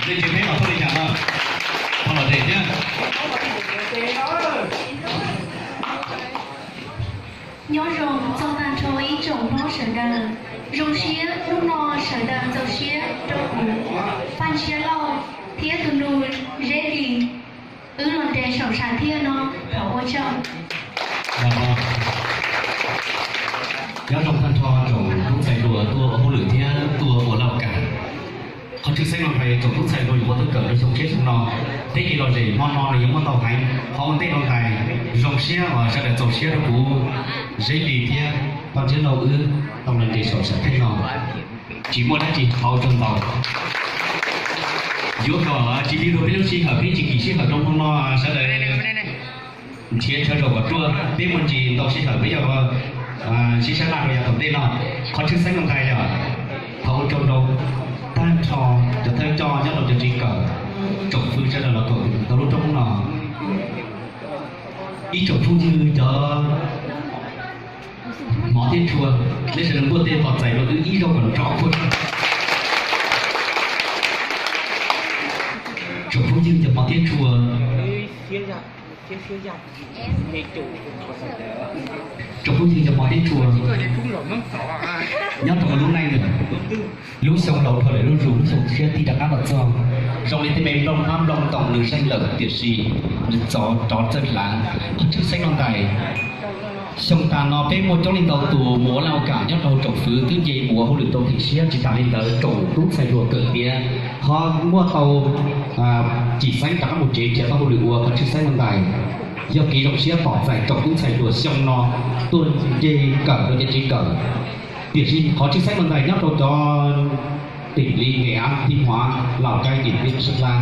Leej twg peb los txog li cas no, ho los ze thiab. Nyob zoo txog tag nrho ib tsoom hlob sawv daws. Zoo siab hnub no sawv daws txaus siab rau kuv Paj Ntshiab Lauj thiab tus nus Zeb Lis wb los nres saum sam thiaj no thov ua tsaug. Nyob zoo tag nrho tsoom tub ntxhais hluas tuaj ua hauj lwm thiab tuaj ua laj kam. Qhov tshwj xeeb no hais tsoom tub ntxhais hluas yuav ua tub kawm rau xyoo tshiab xyoo no, thiab kev lom zem hmo no nws yuav muaj ntau heev. Qhov ua ntej no ntag, zoo siab uas sawv daws txaus siab rau kuv Zeb Lis thiab Paj Ntshiab Lauj wb tau los nres saum sam thiaj no. Tsis muaj dab tsi thov ua tsaug ntau. Yuav kom tsis lig rau peb lub sij hawm, peb tsis kim sij hawm rau hmo no, sawv daws nrhiav chaw zaum kom ruaj, peb muaj ntsis ntau sij hawm peb yuav sib sab laj rau yav tom ntej no. Qhov tshwj xeeb no ntag yog thov ua tsaug rau tag nrho cov thawj coj nyob rau cov tsev kawm, tsoom fwv sawv daws los koom tau lub rooj no. Ib tsoom phooj ywg cov hmov thiab tshua, nej sawv daws npuaj tej tos txais rau wb ib zaug kom nrov khuaj. Tsoom phooj ywg cov hmov thiab tshua, tsoom phooj ywg cov hmov thiab tshua, nyob rau lub neej, lub xyoo laus dhau lawm, lub zug lub xyoo tshiab tij rov qab los txog. Zoo li tej me nplooj hmab nplooj ntoos nws zeeg lawm tiam sis nws txov rov txawj hlav. Qhov tshwj xeeb no ntag, xyoo tas no peb muaj coob leej ntau tus mus ua laj ua kam nyob rau tsoom fwv twb nce mus ua hauj lwm tau theem siab. Tsis tas li ntawd tsoom tub ntxhais hluas kawm tiav ho muaj tau cim xeeb rov qab mus tsev nrhiav tau hauj lwm ua. Qhov tshwj xeeb no ntag yog kev zoo siab pom txais tsoom tub ntxhais hluas xyoo no tuaj nce kawm rau cov tsev kawm. Tiam sis qhov tshwj xeeb no ntag nyob rau cov tim li Nghệ An, Thanh Hóa, Lào Cai, Điện Biên, Sơn La,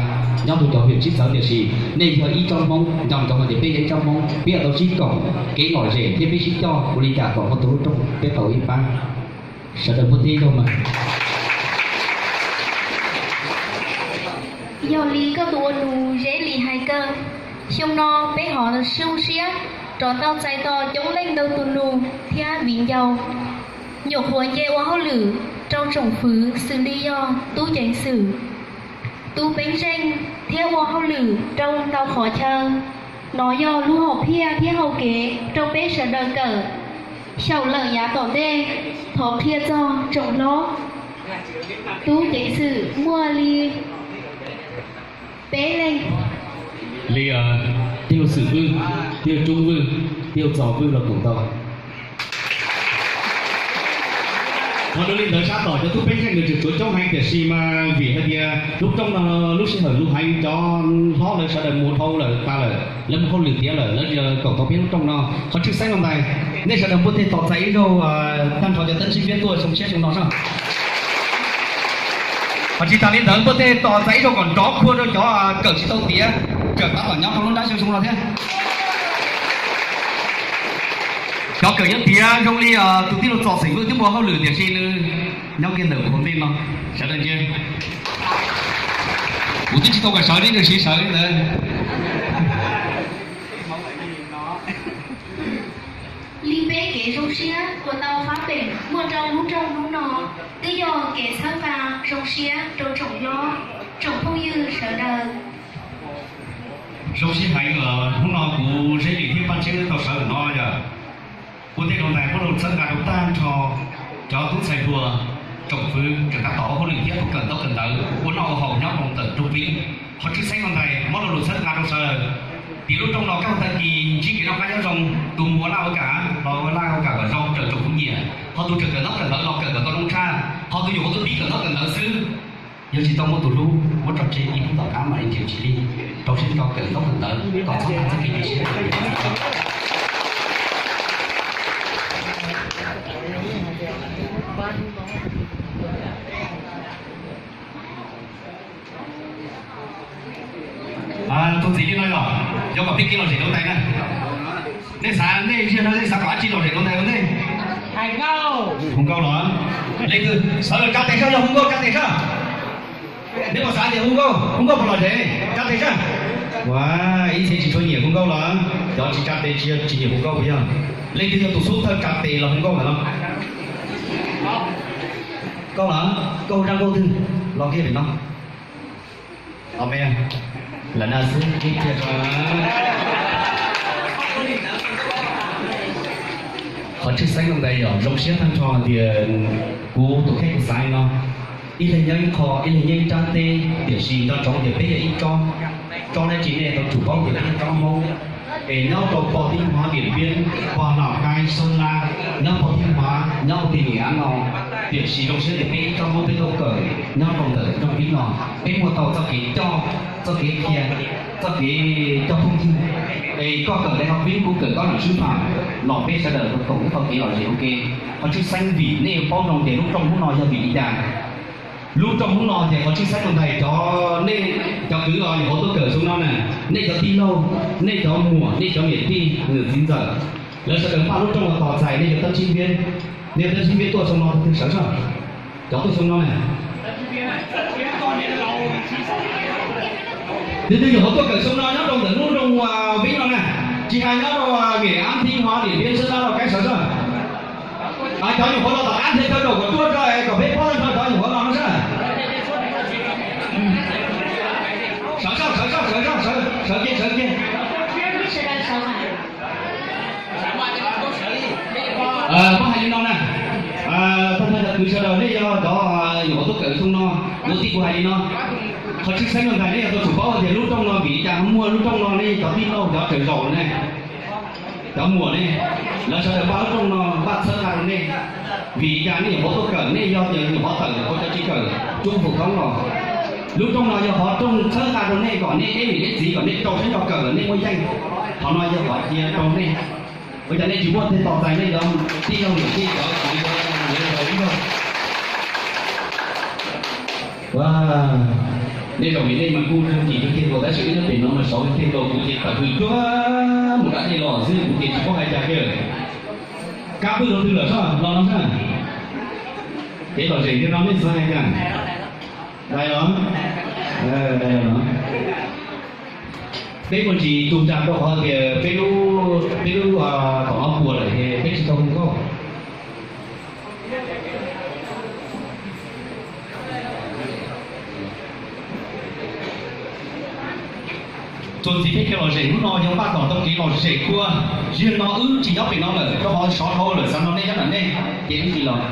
nyob rau cov huyện sib txawv tiam sis nej yog ib tsoom Hmoob, nco ntsoov hais tias peb yog ib tsoom Hmoob, peb yuav tau sib koom kev lom zem thiab peb sib coj ua li cas kom muaj tus lub rooj peb tau ib pab. Sawv daws npuaj teb zaug mas. Yog li koj tus ua nus Zeb Lis hais kawg, xyoo no peb ho zoo siab rov tau txais tos coob leej ntau tus nus thiab viv ncaus nyuam qhuav nce ua hauj lwm rau tsoom fwv xws li yog tub ceev xwm, tub peeb zeej thiab ua hauj lwm rau ntau qhov chaw. No yog lub hom phiaj thiab hau kev rau peb sawv daws kawm xyaum lawm yav tom ntej. Thov qhia txog tsoom hlob, tub ceev xwm muaj li peb leeg. Li, Tiag Xwm Vwj, Tiag Tsoob Vwj, Tiag Txos Vwj los koom tau. Qhov dua li ntawd sab tom cov tub peeb zeej nws tseem tshuav coob heev tiam sis mas vim hais tias lub rooj no lub sij hawm luv heev, cov hlob lawv sawv daws mus dhau lawm tas lawm, lawv mus hauj lwm tiav lawm, lawv tsis koom tau peb lub rooj no. Qhov tshwj xeeb no ntag, nej sawv daws npuaj teg tos txais ib zaug tag nrho cov teeb sib fiab tuaj xyoo tshiab xyoo no soj. Ho tsis tas li ntawd npuaj teg tos txais ib zaug kom nrov khuaj rau cov kawm tsis tau tiav, kawm tab tom nyob rau lub nrab xyoo xyoo no thiab. Cov kawm yuav tiav zoo li tus tij laug Txos Xeem Vwj twb mus hauj lwm tiam sis nws nyob kiag ntawm qhov ntej no, sawv daws ntsia. Kuv twb tsis tau kom sawv li nws siv sawv li ntawd. Li peb kev zoo siab uas tau fab pem muaj rau lub rooj hnub no twb yog kev txhawb nqa zoo siab rau tsoom hlob, tsoom phooj ywg sawv daws. Zoo siab heev, hnub no kuv Zeb Lis thiab Paj Ntshiab tau sawv ntawm no yog ua tej rau ntawd muab rau txhawb nqa rau tag nrho cov tub ntxhais hluas, tsoom fwv tseem tab tom ua hauj lwm thiab tus kawm ntaub kawm ntawv ua noj ua haus nyob rau ntawm rooj vib. Qhov tshwj xeeb no ntag muab rau lus txhawb nqa rau sawv daws tias lub rooj no kaj ntug tag kis ntsib kev noj qab nyob zoo, tus mus ua laj ua kam los ua laj ua kam kom zoo raws tsoom fwv nyiam, ho tus tseem kawm ntaub kawm ntawv los kawm kom tau zoo tshaj, ho tus nyuam qhuav tuaj pib kawm ntaub kawm ntawv xwb, yog tsis tau muab tus hlub muab tso tseg ib hnub tom qab mam li nrhiav tsis li, rau siab nco kawm ntaub kawm ntawv kom txhob tag txoj kev cia siab. Tus ntxiv li no yog, yog kom peb kev lom zem rau ntawm na. Nej xav, nej ziag no nej xav kom dab tsi lom zem rau ntawm ua ntej? Hu nkauj los? Leej twg sawv los tsa tes soj, yog hu nkauj tsa tes soj. Nej puas xav tias hu nkauj, hu nkauj puas lom zem, tsa tes soj. Ua, ib txhia tsis tshua nyiam hu nkauj los, cov tsis tsa tes tsis, tsis nyiam hu nkauj puas yog? Leej twg yog tus xub thawj tsa tes los hu nkauj ntawm no? Koj los? Koj hu zaj nkauj twg? Los kiag pem no. Amen. Lawv na xwb ib tiag. Qhov tshwj xeeb no ntag yog zoo siab tag nrho tias kuv tus kheej kuv xav li no, ib leeg nyob ib qho, ib leeg nyob ib nrab teb, tiam sis nco ntsoov tias peb yog ib tsob, tsob dab tsi nej tau tsum paub tias peb yog tsob Hmoob. Es nyob rau pog Tib Huav, Diam Npiab, pog Lauj Kaib, Sab Laj, nyob pog Tib Huav, nyob pog Tib Niam no, tiam sis zoo siab tias peb ib tsob Hmoob peb tuaj kawm nyob rau ntawm nroog Vib no, peb muaj tau txoj kev coj, txoj kev qhia, txoj kev coj phooj ywg. Es koj kawm daim hauv Vib, kuv kawm koj nam sub pam, los peb sawv daws koom ib qho kev lom zem ua ke. Qhov tshwj xeeb vim nej paub zoo tias lub rooj hnub no yog vim li cas. Lub rooj hnub no ces qhov tshwj xeeb tus ntaiv cov, nej cov kwv os, nyuam qhuav tuaj kawm xyoo no na, nej cov tij laug, nej cov muam, nej cov niam tij, nws txiv ntxawm, lawv sawv daws npaj lub rooj los tos txais nej cov tab tsib npiab. Nej cov tab tsib npiab tuaj xyoo no twg sawv soj? Cov tuaj xyoo no na, twg twg nyuam qhuav tuaj kawm xyoo no nyob rau ntawm lub rooj Vib no na, tsis hais nyob rau Niam Ab, Thib Huav, Diam Npiab, Sab Laj, Lauj Kaib sawv soj. Cov nyuam qhuav los tom qab thiab, thawj zaug kom tuaj tso es kom peb paub tag nrho cov nyuam qhuav los no soj. Sawv soj, sawv soj, sawv soj, sawv kiag, sawv kiag. Muab hais li no na, tag nrho cov kwv sawv daws nej yog cov nyuam qhuav tuaj kawm xyoo no, kuv tij kuv hais li no, qhov tshwj xeeb no ntag nej yog tau tsum paub tias lub rooj no vim li cas ho muaj lub rooj no, nej cov tij laug cov tsaws zaum ne, cov muam ne, lawv sawv daws npaj lub rooj no npaj txhawb nqa rau nej. Vim li cas nej nyuam qhuav tuaj kawm, nej yog tias nyuam qhuav tawm, qhuav cov tsis kawm, tsub fum thoob los. Lub rooj no yog qhov rooj txhawb nqa rau nej kom nej deb niam deb txiv, kom nej rau siab nco kawm, nej muaj yeej. Qhov no yog qhov cia rau nej. Ua cas nej tsis muaj tej tos txais nej cov tij laug niam tij cov kwv cov tij laug ib zaug? Nej zaum vim nej mas kuj nrog kis rau kiag nkaus, tab sis wb nyob pem no mas saud kiag nkaus, kuv ces tawm hws cuag mus dam dej los xwb, kuv ces tsis paub hais cas kiag. Kab pwj rau twg lawm soj, los no soj. Kev lom zem kiag no nej xav hais cas? Dai los, dai los. Peb muaj ntsis tu nra rau qhov tias peb lub, peb lub tom no puas lawm ces peb tsis tau hu nkauj. Txuas ntxiv peb kev lom zem hnub no yog npaj kom tau kev lom zem kua. Yog no wb tsis nyob pem no lawm, rau qhov sov dhau lawm, xav nrog nej nyob nram nej, ces wb tsis los.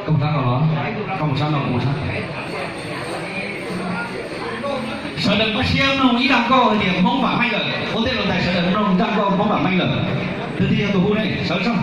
Koj mus sab no los, koj mus sab no, kuv mus sab. Sawv daws npaj siab mloog ib zaj nkauj hais tias Hmoob vam meej lawm, ua ntej los ntawd sawv daws mloog zaj nkauj Hmoob vam meej lawm. Twg twg yog tus hu ne, sawv tsees.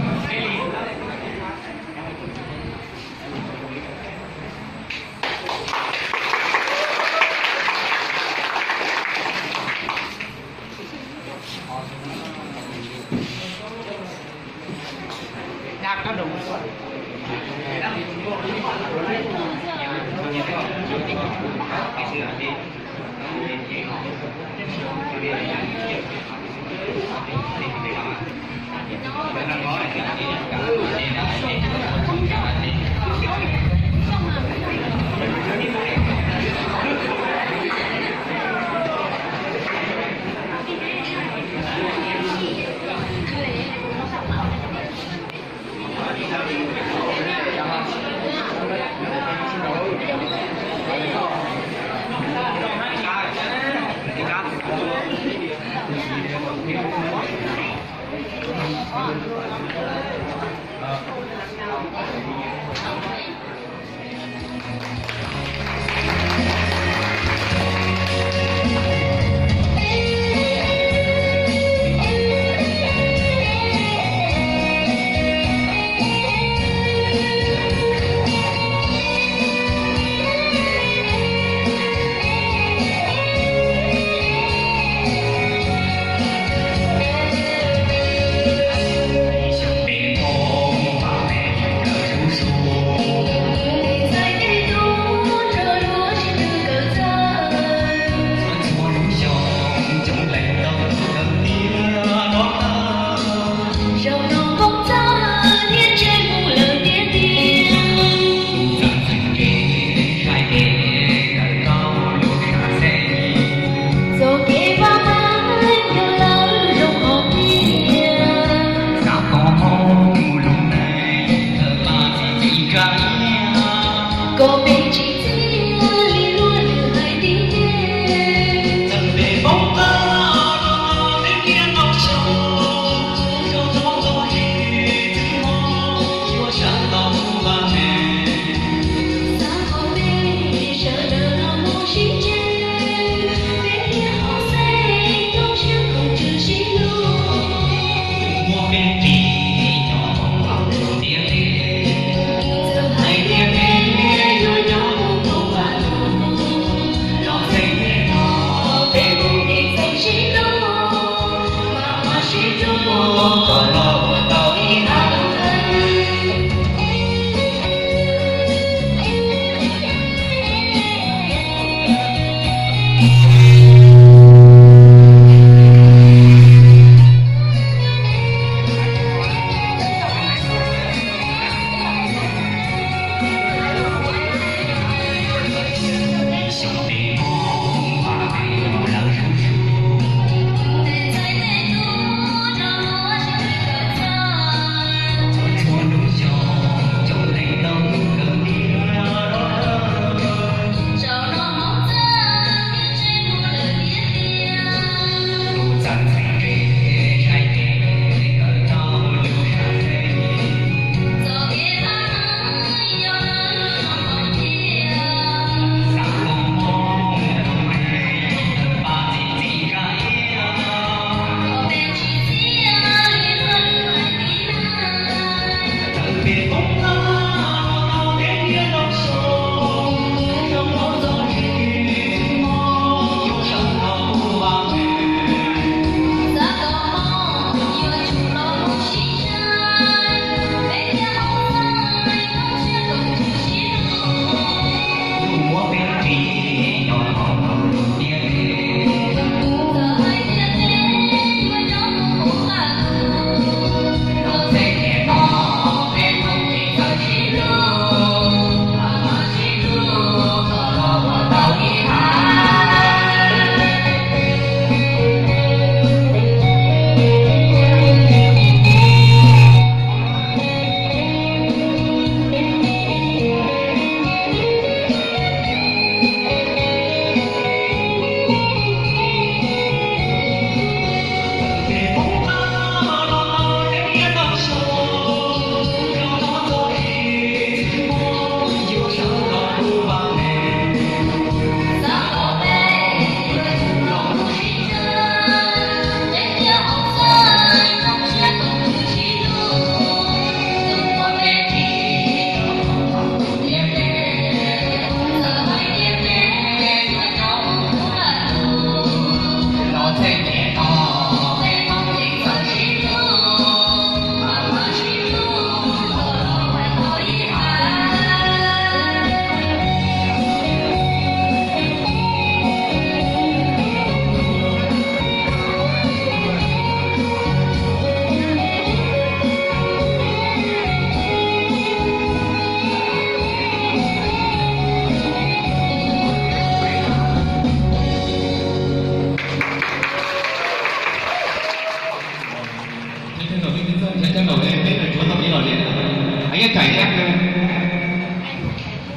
Neb kaim thiab.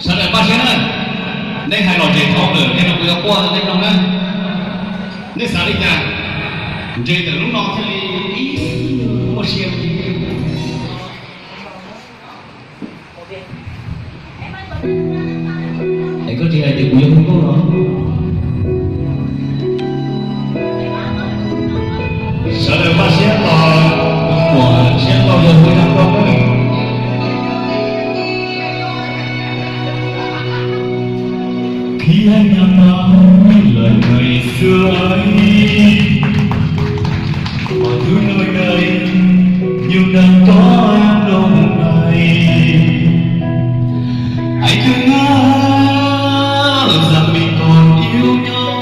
Sawv daws npaj siab na, neb hais lom zem dhau lawm, nej no kuv yuav quaj rau neb mloog na. Neb xav li cas, ntses ntawm lub no thiaj li ib muaj sia. Es koj tsis hais tias kuv yog hu nkauj los? Sawv daws npaj siab tos, kuv siab tos yog hu nkauj. Thiab nyob no lawm ngày xưa ấy, mọi thứ nơi đây như đang có em đâu này. Anh cứ ngỡ rằng mình còn yêu nhau,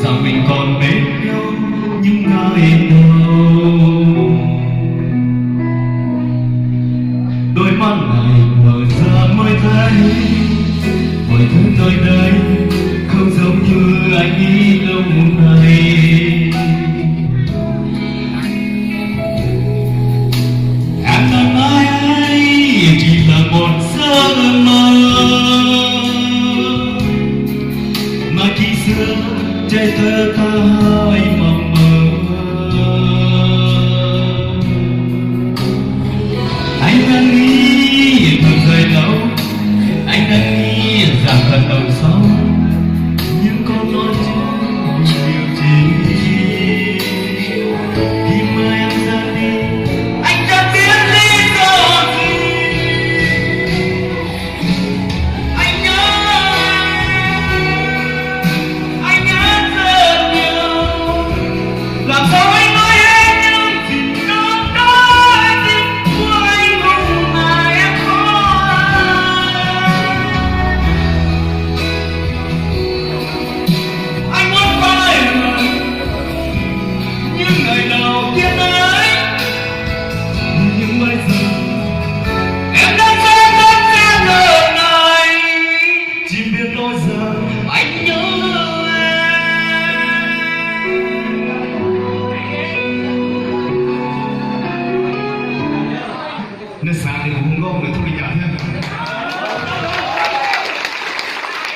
rằng mình còn bên nhau những ngày đầu. Đôi mắt này mở ra mới thấy mọi thứ nơi đây không giống như anh nghĩ lúc này. Em đang mãi chỉ là một giấc mơ mà khi xưa trẻ thơ ta hãy mộng mơ. Anh đang nghĩ thật dài lâu, anh đang nghĩ rằng thật đâu sống những con nói chứ điều gì khi mà em ra đi, anh chẳng biết lý do gì. Anh nhớ, anh nhớ rất nhiều. Làm sao anh nói hết những gì trong trái tim của anh lúc mà em khóc? Anh muốn quay lại những ngày đầu tiên ấy. Nhưng bây giờ em đã sống rất xa nơi này, chỉ biết nói rằng anh nhớ em. Nws xav tias kuv hu nkauj nws tuaj li cas thiab.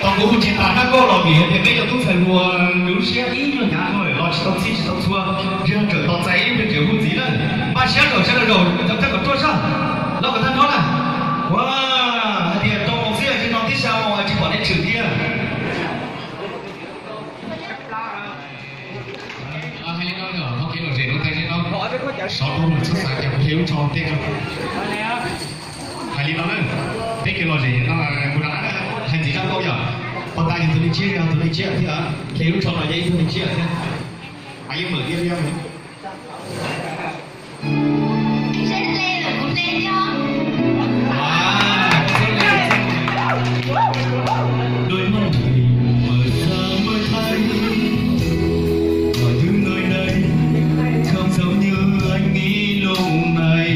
Thaum kuv hu tsis tas nab nkauj los vim tias peb cov tub ntxhais hluas nws lub siab ib nyuag hnyav dhau lawm los tsis tau txhij tsis tau txhua, yog tseem tos txais ib pliag tseem hu ntxiv na. Npaj siab kom sawv daws zaum cov thawj kom ruaj zog, los kom tag nrho na. Ua, hais tias rau moos xwb, tsis no tib sab moos tsis pom neb tshwm thiab. Hais li no, qhov kev lom zem no tag zim no, sov rau mus txhub xav cas kuv hle lub tsho tej no. Hais li no na, peb kev lom zem no, kuv rov qab hais ntxiv zaj nkauj yom. Pov tas yog tus neeg tshiab, yog tus neeg tshiab thiab, hle lub tsho no yog ib tug neeg tshiab thiab. Yeej mawm tiab liab. Đôi mắt này mở ra mới thấy mọi thứ nơi đây không giống như anh nghĩ lúc này.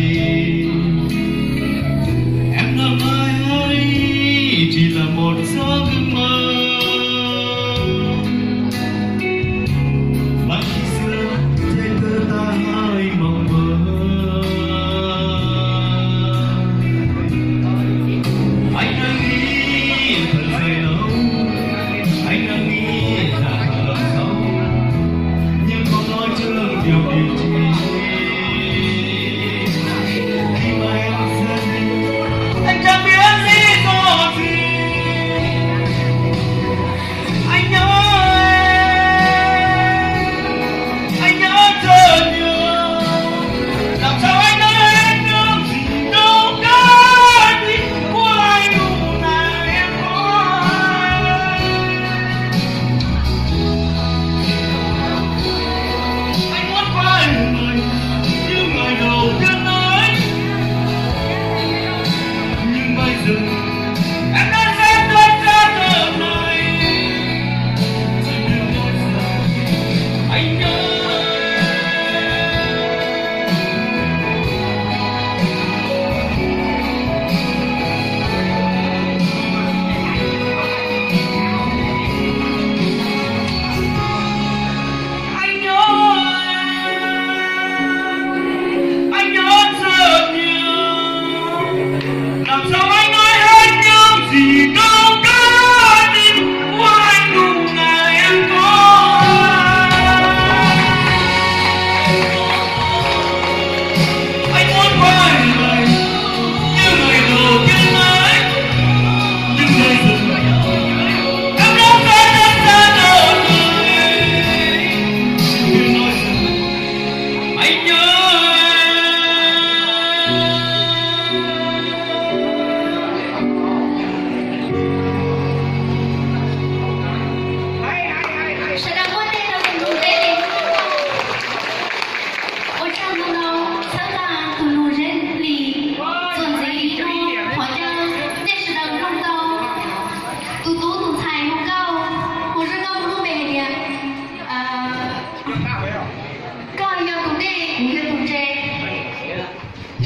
Em đã mãi chỉ là một giấc mơ mà khi xưa trẻ thơ ta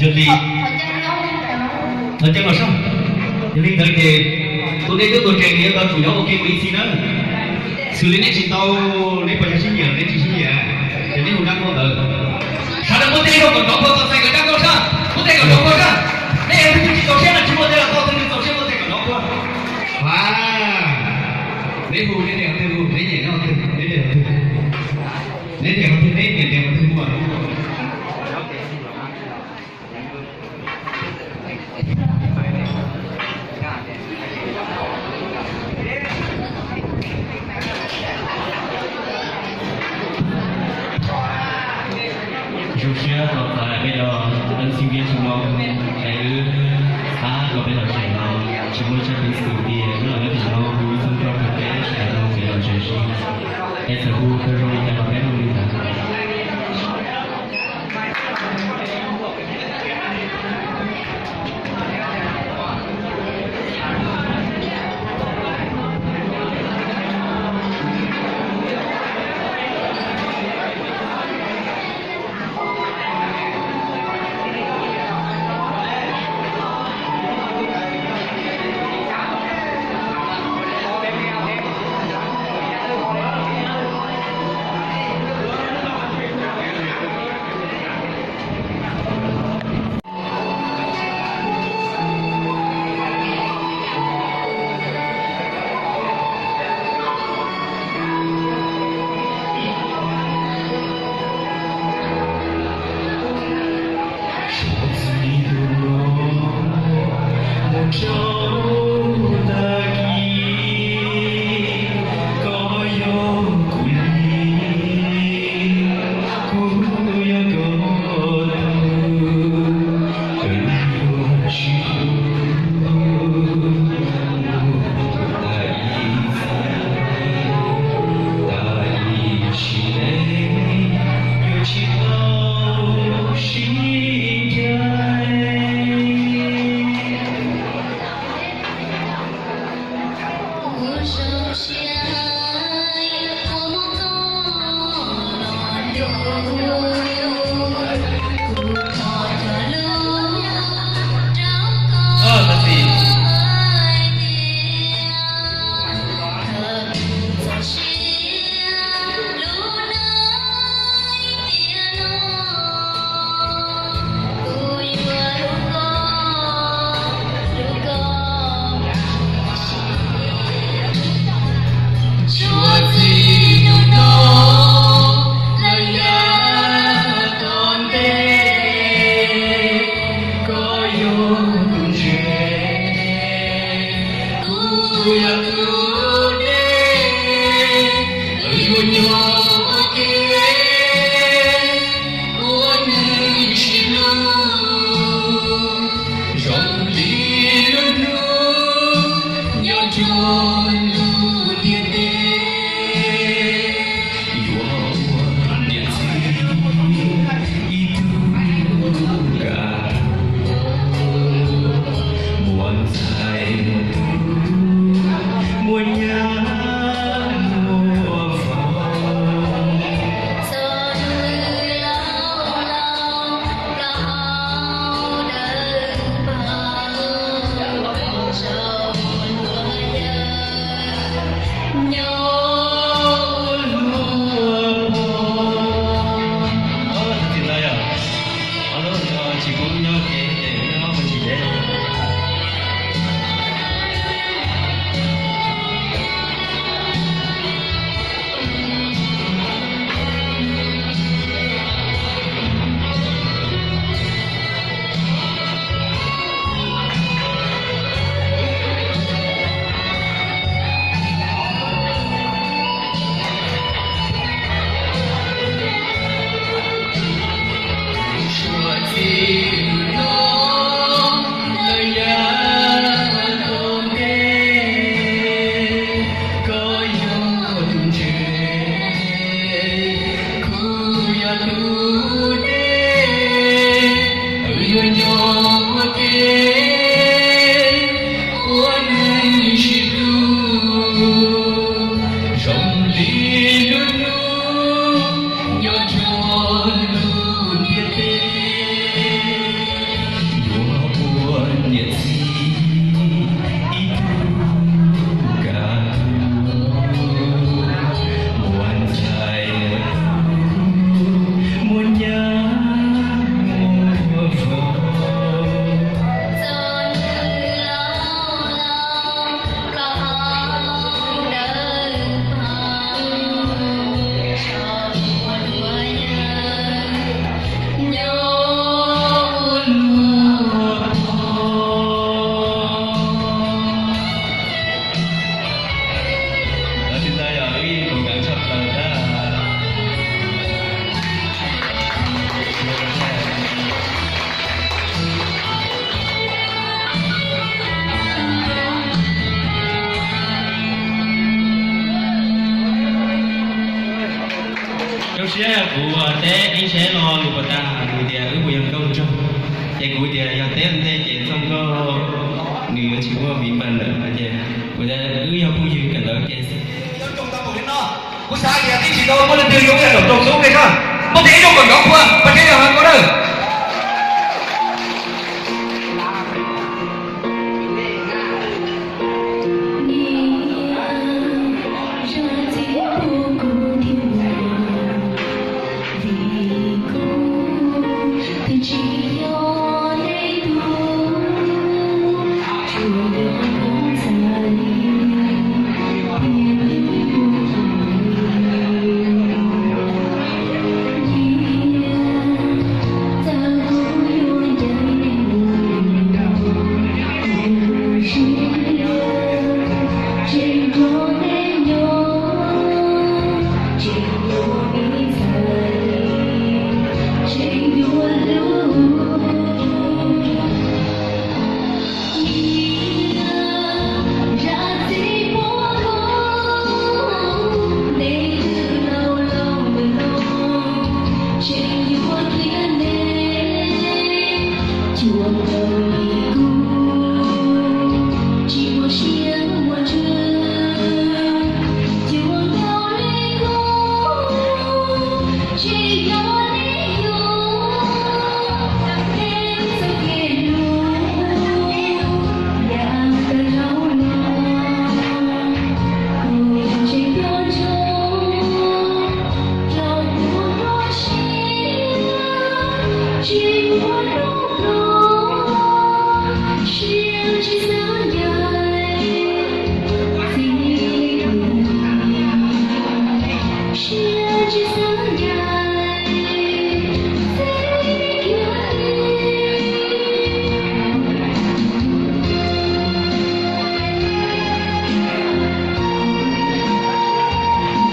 Yog li, thov caw los soj. Yog li ntawd ces tus dej twb tuag tsees, nws yuav tau tsum nyob ua ke mus ib txhis na. Xws li neb tsis tau, neb puas yog sib nyiam, neb tsis sib nyiam, ces neb hu dab nkauj ntawd. Sawv daws muab tej zaub kom nrov puag, txaus ntshai kom dab nkauj saj, muab tej kom nrov puag saj. Neb yog leej twg tsis txaus siab no tsis muaj tej los tau, leej twg txaus siab muab tej kom nrov puag. Neb hu neb niam qhov twg, neb niam nyob qhov twg, neb niam qhov twg, neb niam qhov twg, neb niam qhov twg hu. Zoo siab tos txais peb cov sinh viên tshua no, es wb xav kom peb los tsev no tsis muaj tsab peev xwm tias nyob los nyob tim no hu ib txog rau peb sawv daws no peb los tsev si. Es txawm hu tau zoo li cas los peb hu li ntawd. Teb ib tsheb los lus puas tas, nws tias wb puas yog nkauj nraug, ces kuv tias yog teb ua ntej ces txoj nkauj nws yuav tsis muaj viv npas lawm no ces kuv tias wb yog phooj ywg kawm ntawv ces kuv xav tias tib tsis tau muaj leej twg yuav ib yam nraum rau xub ke sab, muaj tias ib zaug kom nkawd qhuas pas tsheb yog hais ko dawb.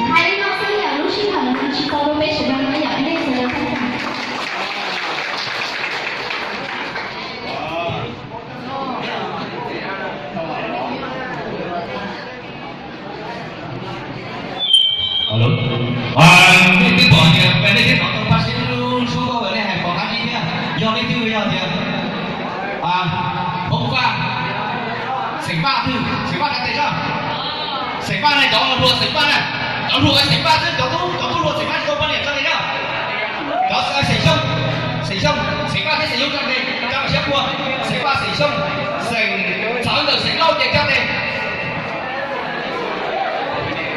Hais li no xwb yam lub sij hawm no tsis tau rau peb sawv daws no yom, nej sawv daws tau. Nej twb pom tias nej thiab tau pab sib hlub sub nej hais pom qab zib thiab, yog leej twg yog tias Hmoob Vaj, xeem Vaj twg, xeem Vaj kav tes sab, xeem Vaj na, cov hluas xeem Vaj na, cov hluas xeem Vaj xwb, cov tub, cov tub hluas xeem Vaj tsis tau poj niam tso tes sab. Cov xeem Xyooj, xeem Xyooj, xeem Vaj thiab xeem Xyooj tso tes, rau siab pua, xeem Vaj, xeem Xyooj, xeem txawv ntawm xeem Lauj ces tso tes.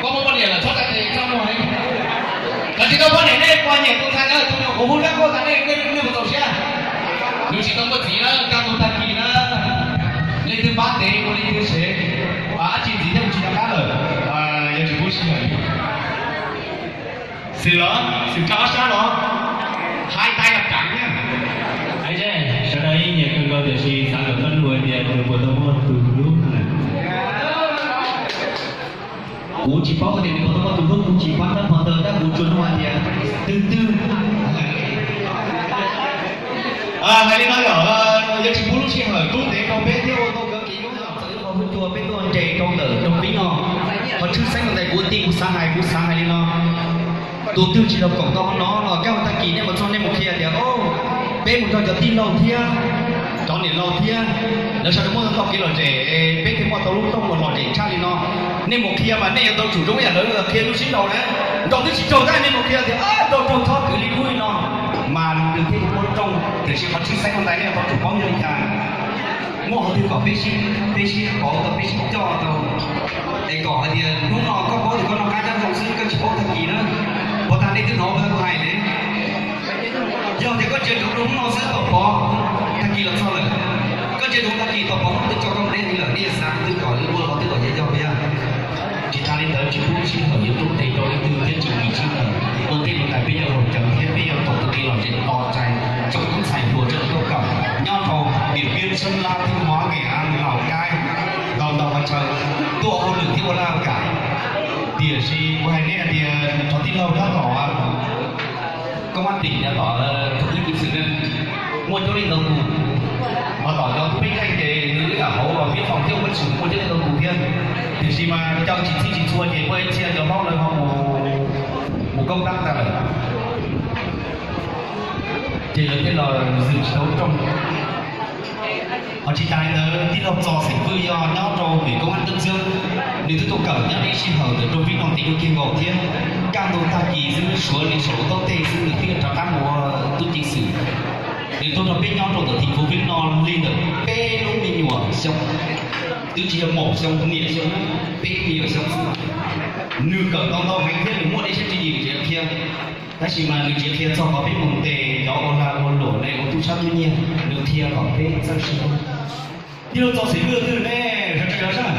Koj muaj poj niam lawm txhob tso tes, txhob muaj heev. Cov tsis tau poj niam nej puas nyiam tus ntxhais na, tus nyuam qhuav hu dab kuj tas nej, nej puas txaus siab? Nws tsis tau muaj txiv na, kaj ntug tag kis na. Leej twg pab ntev ua leej twg sev, dab tsi ntxiv thiab mus tsis tau qab lawm, yog tsis pub sij hawm. Xwm los, xwm tso ob sab los, hais tais los kav na. Sawv daws yeej nyiam kawg nkaus tiam sis xav kom koj nug hais tias nws puas tau muaj tus hlub na. Kuv tsis paub tias nws puas tau muaj tus hlub, kuv tsis pab tab pov taws tab kuv tsuas nug hais tias twg twg. Hais li no yog, yuav tsis pub lub sij hawm tub ntev rau peb thiab ua tau kawg kev hlub yog txawm yog qhov hlub cua peb tuaj nres rau ntawm rau pib no. Qhov tshwj xeeb rau ntawm kuv tij kuv xav hais, kuv xav hais li no. Tus twg tsis tau koom tau hauv no los kaj ntug tag kis nej mus txog nej mus qhia tias, o, peb mus nrog cov tij laug thiab cov niam laus thiab lawv sawv daws muaj tau kev lom zem, peb thiaj muaj tau lub rooj uas lom zem tshaj li no. Nej mus qhia mas nej yuav tau tsum zoo ib yam lawv qhia lub sib nraus na. Nraus twb tsis raug tab nej mus qhia tias, nraus raug txhob khwv li ub li no, mas nws thiaj muaj lub rooj. Tiam sis qhov tshwj xeeb rau ntawm nej yuav tau tsum paub yog li cas. Muaj qhov twg kom peb sib, peb sib pauv tau, peb sib coj tau, es kom hais tias hnub no koj paub tias koj noj qab nyob zoo xwb koj tsis paub tag kis na. Puas tas nej twb hnov kuv hais li? Yog tias koj ntsia ntsoov rau hnub no xwb tau pov, tag kis los txog lawm. Koj ntsia ntsoov tag kis tau pov, twb tso koj mus deb heev lawm, nej xav twb kom li ua los twb kom yog yog yog. Tsis tas li ntawd tsis pub sij hawm yuav tub ntes rau leej twg thiab tsis kis sij hawm. Ua ntej mus tas peb yuav haus cawv thiab peb yuav koom tus kev lom zem to tshaj tsoom tub ntxhais hluas tsoom nkauj kaum nyob rau Điện Biên, Sơn La, Thanh Hóa, Nghệ An, Lào Cai, ntau ntau qhov chaw tuaj hauj lwm thiab ua laj kam. Tiam sis kuv hais nej hais tias cov tij laug tab tom công an tỉnh, tab tom thaum twb kwv xwm ne, muaj coob leej ntau tus. Ho tom cov tub peb caij ces nws ib yam hauv los peb phòng thiab ua tshwm muaj coob leej ntau tus thiab. Tiam sis mas caw tsis txhij tsis txhua ces muaj ib txhia cov hlob lawv ho mus koob tab tag lawm. Ces lawv thiaj los zwm tsis tau rooj. Ho tsis tas li ntawd, tij laug Txos xeem Vwj yog nyob rau pem koob ab teb txwb, nws twb tuaj kawm nyob ib sij hawm ntawm rau peb no ntev kawg kiag nkaus thiab. Kaj ntug tag kis xwb, suav li saum lub taub tej xwb nws thiaj rov qab mus ua tub ceev xwm. Nws tuaj nrog peb nyob rau ntawm tim kuv peb no li ntawm peb lub me nyuam xyoo, twb tsis yog maum xyoo, niam xyoo, peb me nyuam xyoo xwb. Nws kawm ntau ntau heev thiab nws muaj dej siab tswv yim nws tseem qhia. Tab sis mas nws tsis qhia txog qhov peb mus ntes cov ua lag ua luam ne ua tub sab tub nyiag, nws qhia kom peb txawj siab. Tij laug Txos xeem Vwj twg ne, sawv tsees los saib.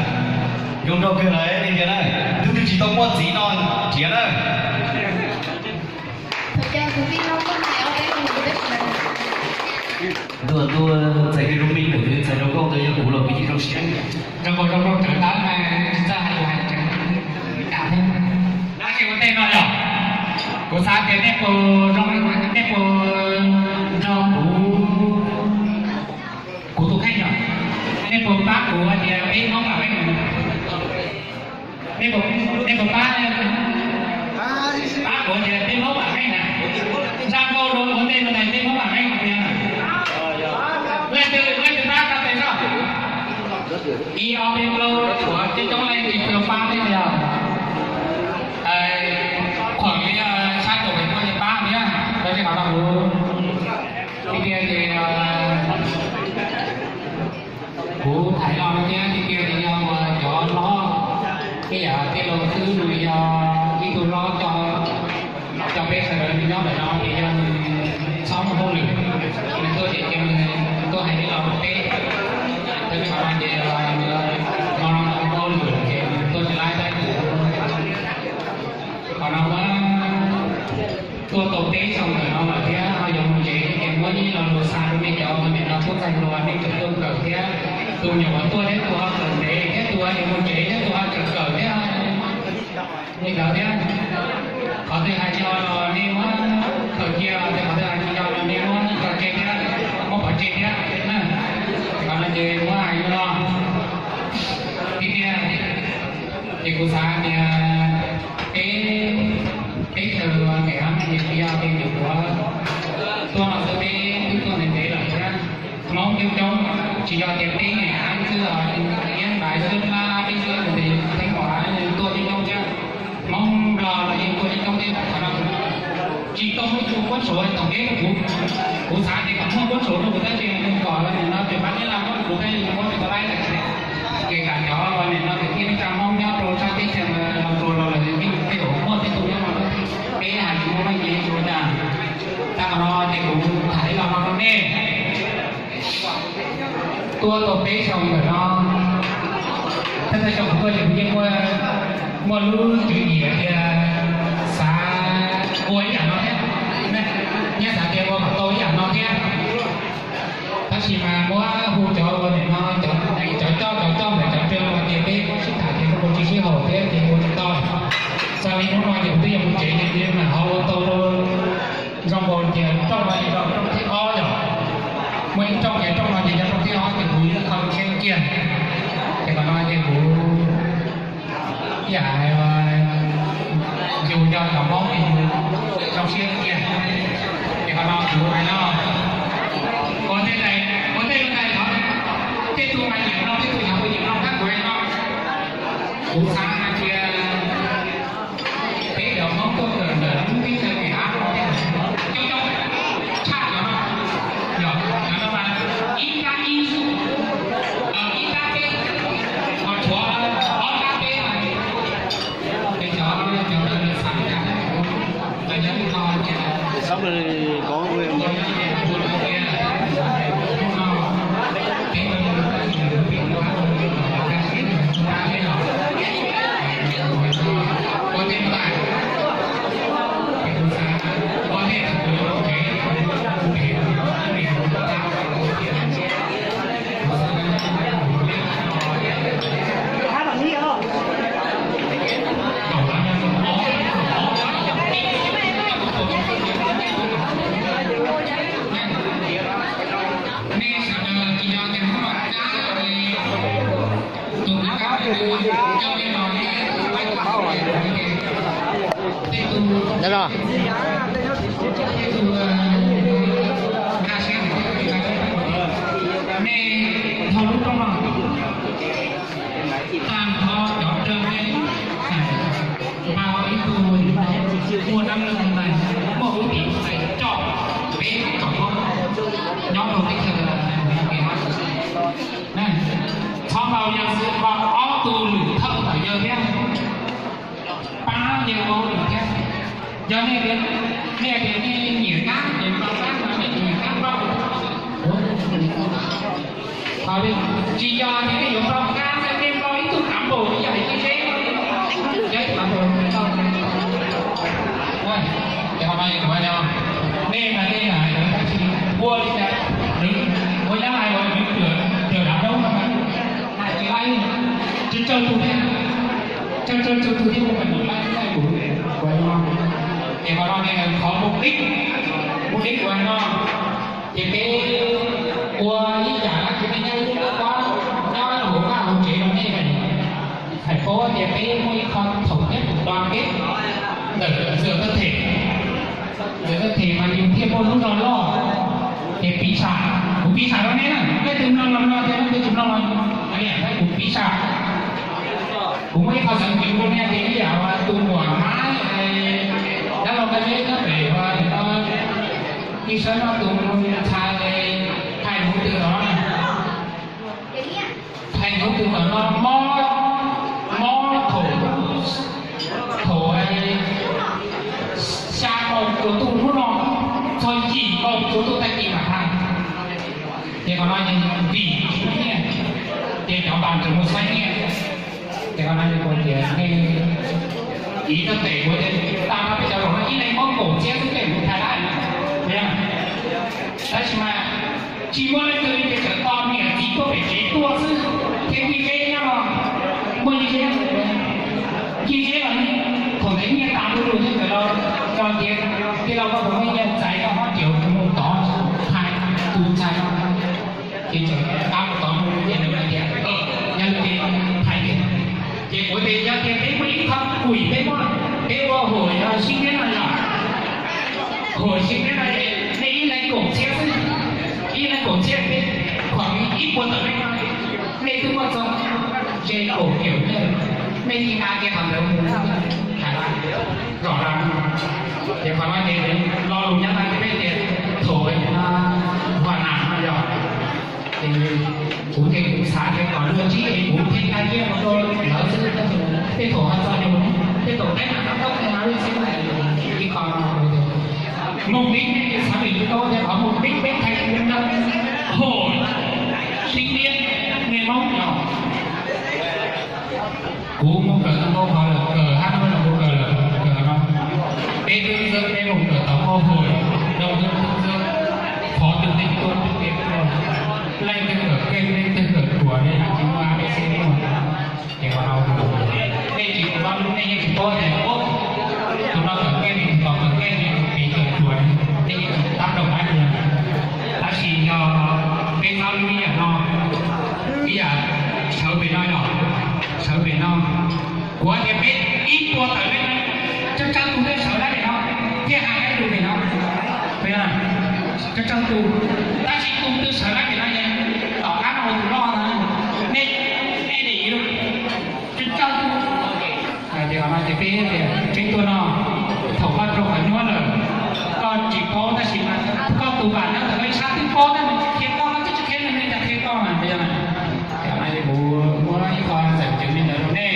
Zoo nraug kawg lawm ne tiag na. Tus twg tsis tau muaj txiv no nrhiav na. Ntuj, ntuj, txais kiag zoo me ntawm nws, txais zoo nkauj ntawd yog kuv los kuv yeej zoo siab. Zoo nkaus zoo nkauj rawv tawv mas tsis txawj hais lus hais tsev cas thiab. Tab sis ua ntej no yog kuv xav tias nej puas zoo, nej puas nrog kuv, kuv tus kheej yog, nej puas pab kuv hais tias peb Hmoob Vam Meej, nej puas, nej puas pab, pab kuv hais tias peb Hmoob Vam Meej na. Zoo nkaus rau ua ntej no ntag, peb Hmoob Vam Meej tiag na. Leej twg, leej twg pab tso tes soj. Ib ob peb plaub tshuav coob coob leej tsis tau pab thiab tiag. Khuam li sab nraud pem tuaj ces pab thiab, lawv li qhov no kuv tiag tiag ces kuv tham los no thiab tiag tiag ces yog uas cov hlob ib yam tej laus xwb nws yog ib tug hlob coj peb sawv daws nyob ntawm no ces yog nws txhob mus hauj lwm, nws tuaj ces cia nws tuaj hais ib los rau peb. Tau li qhov no ces nws no mus hauj lwm ces nws tuaj tsis laib tab sis qhov no muab tuaj tau peb xyoo ntawm no lawm thiab ho yuav mus tsev ces muab ib lo lus xa rau nej cov uas nim no tub ntxhais hluas nej tseem tuaj kawm thiab, tus nyuam qhuav tuaj thiab tus ho kawm ntev thiab tus ho yuav mus tsev thiab tus ho tseem kawm thiab li ntawd thiab. Qhov twg hais tsis yog los nej muab khaws cia, qhov twg hais tsis yog los nej muab tso tseg thiab, muab pov tseg thiab na. Qhov no ces muab hais no tiag tiag. Ces kuv xav tias peb, peb chaw Nplog ces tsis yog tias nyuam qhuav tuaj no xwb, peb twb tuaj ntev ntev lawm thiab. Hmoob coob coob, tsis yog tias peb Nyab Laj xwb, Iab Npaiv xwb, Lab Lab peb xwb, Theej Npaum tuaj coob coob thiab. Hmoob Nplog los yeej tuaj coob coob thiab. Qhov no tsis tau muaj ib tug Kuab Suav tom kev rau kuv. Kuv xav tias kom muaj Kuab Suav rau kuv tab sis kom nim no ces pab Nyab Laj muab kuv tab sis muab tsis tau laib. Ces kam cov nim no kwv tij neej tsa Hmoob nyob rau sab teb chaws Los Tsuas los lawm yeej tej zaum muaj tej tug nyob no, peb hais tsis muaj meej ces tsis ua cas. Tag qhov no ces kuv tham ib los no rau nej. Tuaj tau peb xyoo ntawm no, thawj thawj xyoo kuv tuaj ces kuv yeej muaj, muaj lub tswv yim tias xav ua ib yam no thiab, nyob xav tias ua kom tau ib yam no thiab. Tab sis mas muab hu cov uas nim no cov, cov coj cov coj ntawm cov nplog los ces peb muab sib tham ces ua tsis sib haum thiab ces ua tsis tau. Txog li hnub no ces kuv twb yuav mus tsev ces mam ho ua tau zoo nkaus tias rooj no ces rooj thib ob yom. Muaj ib rooj ces rooj no ces yog rooj thib ob ces kuv kho siab kiag. Ces qhov no ces kuv ib yam yus yog cov Hmoob es yus zoo siab kiag. Ces qhov no kuv hais no, ua tej, ua tej lub nqaij thov tej tug mas nyiam no, tej tug yog kuv nyiam no, tab kuv hais no, kuv xav hais tias peb cov Hmoob tuaj kawm ntawm lub teb chaws Nyab Laj no thiab, coob coob tshaj cov no, yog cov no mas ib nrab ib xub, ib nrab peb, ho tshuav ob nrab peb, es cov, cov no xav li cas, yog li no ces Nyob no. nyob rau teb chaws Amelikas, txhob npau yawg xwb, npau ob tug lwm thawj ntawm yawg thiab, pab yawg ua lwm thiab. Yog nej tias, nej tias nej nyiam Kab ces npau Kab, nej tsis nyiam Kab npau. Tsis yog tias nej yuav npau Kab, nej npau ib tug kav npaum li yog ib zeb, yog ib kav npaum. Ces qhov no kuv hais tias nej mas nej hais lawv tab sis ua li cas, ua nyab hais los nws cuam cuam dav daub no mas hais tsis laib, tsawg tsawg tus thiab, tsawg tsawg tus thiab ua mas nws laib laij kuv. Ces qhov no ne qhov mus dib, mus dib kuv hais no, ces peb ua ib yam dab tsi nej nyob ib lub pob nyob hauv vaj hauv tsev no nej hais paub tias peb muaj ib qho thaum nyob tus do peb ntawm ntxwv thawj them, ntxwv thawj them mas yus thiaj muaj lub zog loj. Ces piv xam, kuv piv xam rau nej na, leej twg mloog los mloog, leej twg tsis mloog los liam, kuv piv xam. Kuv muaj ib qho xeev cev rau nej tias ib yam tus muam hmab dab laug Nqaj Zeb nyob pem ua ib sab no tus ntxhais Thaj Nuv Twm no, Thaj Nuv Twm no mob, mob thaum, thaum xya kaum txuas tuj hnub no txog yim kaum txuas tuj tag kis mam hais. Ces qhov no vim tsis muaj nyiaj, ces cov npas tseem mus saib nyiaj. Ces qhov no kuv tias nej, ib thaj tes kuv tias tag nrho peb cov laus no ib leeg muab kaum txhiab xwb peb mus thaiv lawm, puas yog? Tab sis mas tsis muaj leej twg li ces txawm tos niam txiv tuaj pem tsev tuaj xwb, thiab yij zeb nyob no, muaj yij zeb, yij zeb los thaum ntawd nyiaj tas ntuj lug thiab txawm los tso tias tij laug koj puas muaj nyiaj txais koj muab tiav mus tov hais tus ntxhais no. Ces txawm tab mus tov mus ces nws hais tias, yog li ces hais tias, ces kuv tias yog tias peb muaj ib qho kuim peb muaj, peb ua hauj lwm sib ntiab no yog, hauj lwm sib ntiab no nej ib leeg kaum txhiab xwb, ib leeg kaum txhiab peb khuam ib puas tawm leej no, nej twb muaj txog ze kaum tiam nej, nej yeej nqa kiag qhov ntawd mus hais zom zaws. Ces qhov no ces lo lus nyob no ces peb tias thaum vaj nam no yog, ces kuv ces kuv xav tias kom luag ntsib es kuv pheej nqa nyiaj mus rau lawv xwb, tab sis tej thaum ho txog yus, tej thaum peb mam rov qab mus li xwb, ib qho no mus tiv nej xav vim li koj tias qhov mus tiv peb thaiv hu hauj lwm sib ntiab nej Hmoob no. Kuv mus kawm tau ntau qhov lawm, kawm hab no los kuv kawm lawm, kawm no. Peb twb ntxub peb mus kawm tau hauj lwm, rau twb ntxub, qhov twg twg tuaj twg tuaj, leej twg kawm keej leej twg kawm ruam li no tsis muaj A B C muaj. Ces qhov no nej tsis, nej yeej tsis paub tias tus no kawm keej li, tus no kawm keej li, tus pem kawm ruam li, nej yeej tsis tab rau qab li. Tab sis yog peb txhob lub ib yam no, ib yam sawv pem no yog, sawv pem no, kuv tias peb ib puas tawm leej, tsawg tsawg tus thiaj sawv dab pem no, thiaj hais dab lus pem no, tsawg tsawg tus, tab sis tus twg sawv dab pem no ces tom qab no ua tus loj no, nej, nej de tsawg tsawg tus. Ces qhov no ces peb tias peb tuaj no, thaum koj rau qhov nyuaj lawm, koj tsis paub tab sis mas koj tus vam nyob ntawm koj ib sab twb paub tab sis tsis qhia koj, koj twb tsis qhia nws, nws cas qhia koj mas, puas yog? Ces qhov no ces kuv muab ib qho txawm ceev li ntawd rau nej,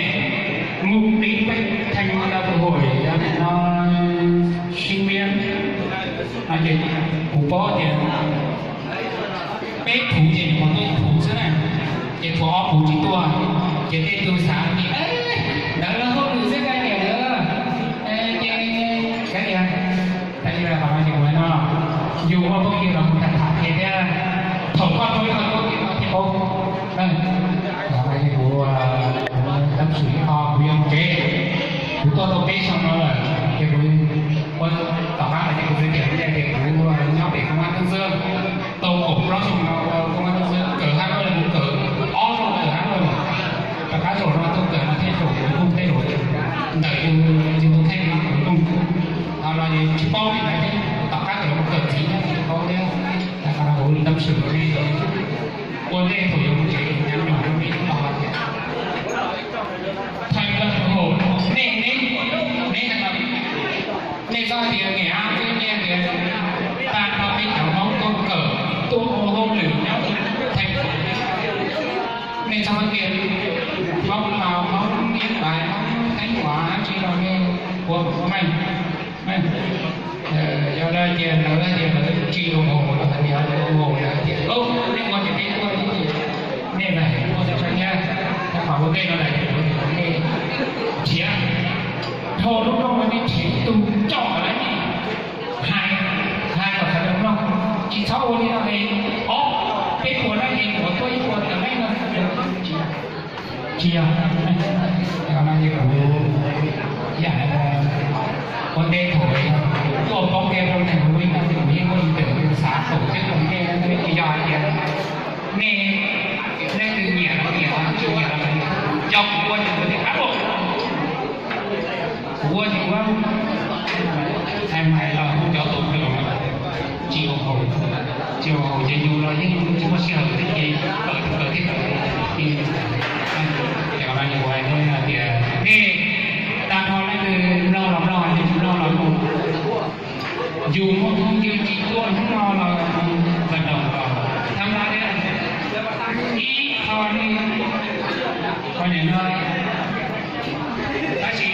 mus tiv peb theej tau tus hauj lwm no sib ntiab no ces kuv paub tias peb puv ces nws puv xwb na, ces puv ob puv tsis tuaj, ces tej tug xav tias ntawd lawv hauj lwm xwb kav liam lawm, ces kav liam. Tab sis qhov no ces kuv hais no, yus muaj phooj ywg los kuv tham tham qhia thiab, thaum koj rau ib qho tuaj ces koj thiaj paub. Qhov no ces kuv tab sis ib qho kuv yuav mus tsev, kuv tuaj tau peb xyoo no lawm ces kuv ua, tom qab no ces kuv txiv tias tias kuv nyob pem koob mab tub ntxwb tau kaum plaub xyoo no, ua koob mab tub ntxwb kawm hab no los kuv kawm ob zaug kawm hab no, tom qab zaum no tuaj kawm no thiab zaum kuv kuj tej zaum ntawm yus, yus tus kheej kuv kuj, qhov no tsis paub li ntawd thiab, tom qab kawm mus kawm txiv no tsis paub thiab. Qhov no kuv tab sis kuv ua ntej thaum yuav mus tsev nyab nyoog rau nej tau tias thaij lawm hauv nej, nej, nej, nej txhob tias niam ab twb niaj tias tag nrho peb cov Hmoob tuaj kawm tuaj Yog tias lawv hais tias lawv tsis ua haus los hais tias ua haus, lawv hais tias nej ua ces peb tuaj, nej lawm ua tau tso thiab. Thaum ua ntej no lawm nej nrhiav, dhau lub rooj no nej nrhiav ib tug coj kom lawv nej hais, hais kom sawv daws mloog. Tsis txhob ua li no es ob peb puas leej es ua tuaj ib puas tawm leej no, tsis yog. Yog no ces kuv yam ua ntej thaum tuaj poob kiag rau ntawm kuv ib no ces kuv yeej muaj ib tawm xav thaum xib koom ntej, tsis yog hais tias nej leej twg nyiam los nyiam, tsis nyiam los yog kuv ua ces kuv tias ab, kuv ua ces kuv hais mais los hu cov tus nrog tsis ua haus, tsis ua haus ces yus los yeej tsis muaj sij hawm thiab ces kawm tus kawm thiab kawm. Ces no yus hais tias nej tag nrho leej twg mloog los mloog, yus tsis mloog los mus, yus muaj phooj ywg tsis tuaj hnub no los mus, vas doos los thab mab thiab ib qho li, qhov niam no. Tab sis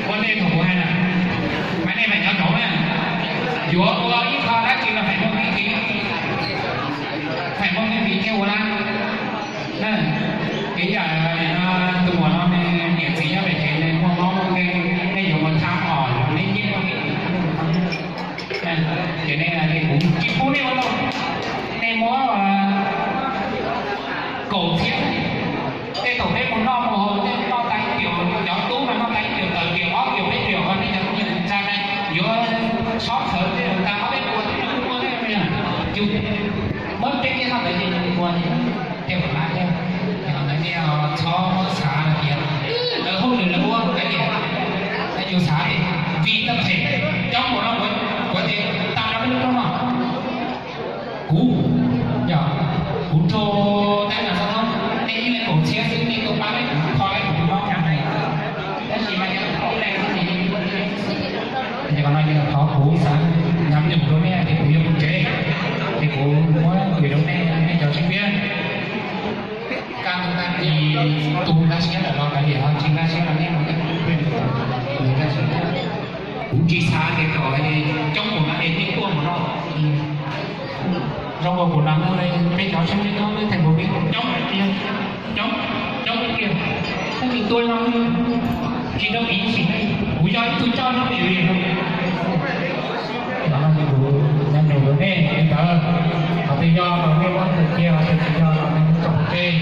ua ntej thaum kuv hais na, mas nej mam nyob kauv na, yuav ua ib qho dab tsi los feem muaj kev kiv, feem muaj kev kiv thiaj ua dab. Kev yam no, tus muam no nws niam txiv nyob pem tsev, nws muaj mob muaj nkeeg, nej yuav mus thab os, nej yeej muaj kev kiv. Ces nej hais tias kuv tsis pub nej ua lauj, nej muab kaum txhiab. Tej thaum peb mus noj mus haus tej noj tau ib tiam, cov tub mas noj tau ib tiam tawm tiam ob tiam peb tiam, ho nej cov phooj ywg tsa na, yuav txhob txhawv tej tag ob peb puas tej no kuj muaj thiab. Yus muab peb kiag noj ntawd ces yus ua thiaj kom lab thiab. Yog ntawd nej txhob muab xav hais tias lawv hauj lwm lawv ua lawv tias, yus xav tias vim tau phem coob npaum no kuv tias tag nrho peb lub roob no kuv, yog kuv raug tab nas xov tooj, nej ib leeg kaum txhiab xwb, nej tuaj pab kuv kho kuv tus mob caj ntawd. Tab sis mas yog ib leeg xwb ces, ces qhov no yog qhov kuv xav nhắn nhủ rau nej ces kuv yuav mus tsev, ces kuv muab gửi rau nej, nej cov sib piab. Kaj ntug tag kis tus nkag siab lawm los kav liam, ho tsis nkag siab los nej mus, kuv tsis xav tias kom coob mus no es nej tuaj mus no. Zoo nkaus kuv no, peb cov sib piab nyob lub theem Npus Vib coob tiag, coob, coob tiag. Tab sis tuaj no tsis tau ib sim neej, kuv yog ib tug coj nyob pem Vim no. Kuv nyob nug rau nej li ntawd, qhov twg yog los nej muab ntawm kiag, qhov twg tsis yog los nej muab tso pov tseg.